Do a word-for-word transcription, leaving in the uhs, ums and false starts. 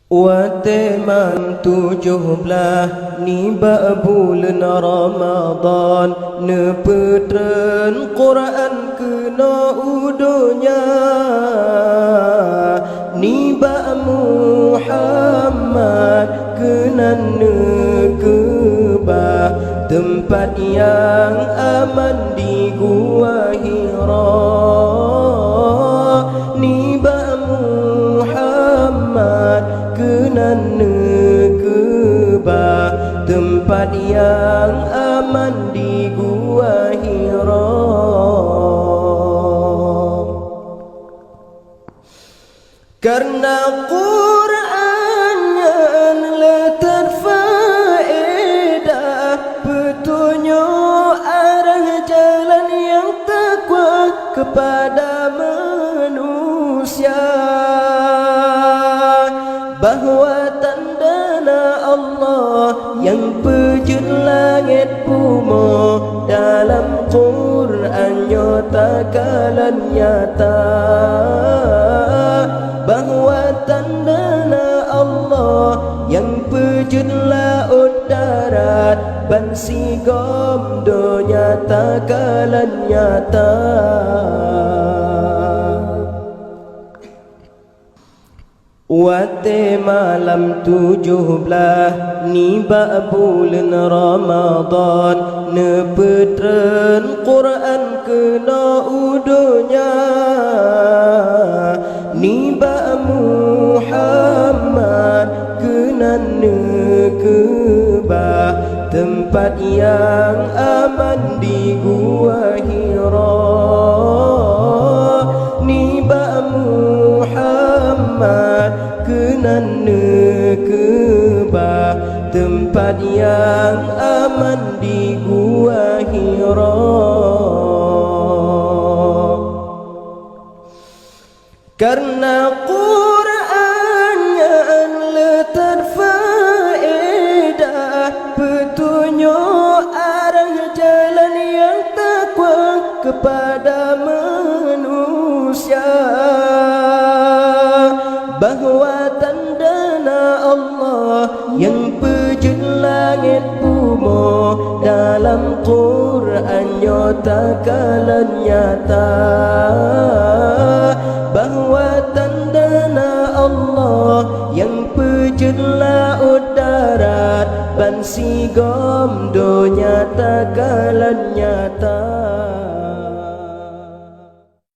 Watée malam tujoh blaih nibak buleuen Ramadhan, neupeutreun Quran keunoe u donya. Nibak Muhammad keunan neukeubah teumpat nyang aman di Gua Hira. Nibak Muhammad keunan neukeubah teumpat nyang aman di Gua Hira. Kareuna Quran nyan le that faedah, peutunyok arah jalan nyang takwa keupada manusia, bahwa tanda na Allah nyang peujeuet langét bumoe. Dalam Quran nyoe takalon nyata, bahwa tanda na Allah nyang peujeuet laôt darat, bansigom donya takalon nyata. Watée malam tujoh blaih nibak buleuen Ramadhan, neupeutreun Quran keunoe u donya. Nibak Muhammad keunan neukeubah teumpat nyang aman di Gua Hira. Nibak Muhammad keunan neukeubah teumpat nyang aman di Gua Hira. Kareuna Quran nyan le that faedah, peutunyok arah jalan nyang takwa keupada manusia, bahwa tanda na Allah nyang peujeuet langét bumoe. Dalam Quran nyoe takalon nyata, bahwa tanda na Allah nyang peujeuet laôt darat, bansigom donya takalon nyata.